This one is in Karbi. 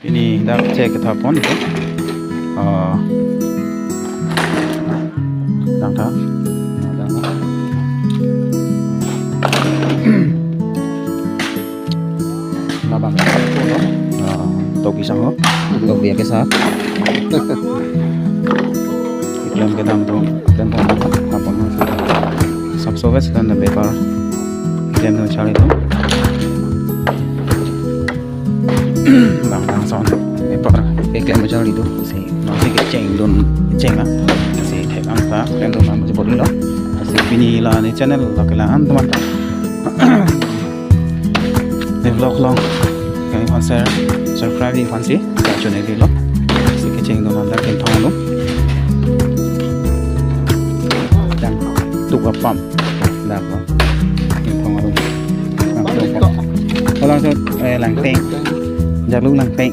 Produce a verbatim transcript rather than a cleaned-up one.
Pini dak chek kethapon ito. Ah, dangtha. Labang. Ah, topi sang ho. Topi ya kesa. Klem kedam atum, klem kedam atum. Sapso ves dan bepar. Klem kedam charli atum. Bang bang son. Bepar. Keklem charli atum. Si, nangsi kechengdun, cheng ah. Si, thek angka, klem kedam atum si bor-ilo. Si, pini la ne channel la kelang atum. Ne vlog along kami aphan share, subscribe ji aphan si kachone dilo. Si kechengdun anta Kinthong along. Dang tuk apam. Dang apam. Kinthong along. Dang tuk apam. Along so, eh, Langteng. Jalu Langteng.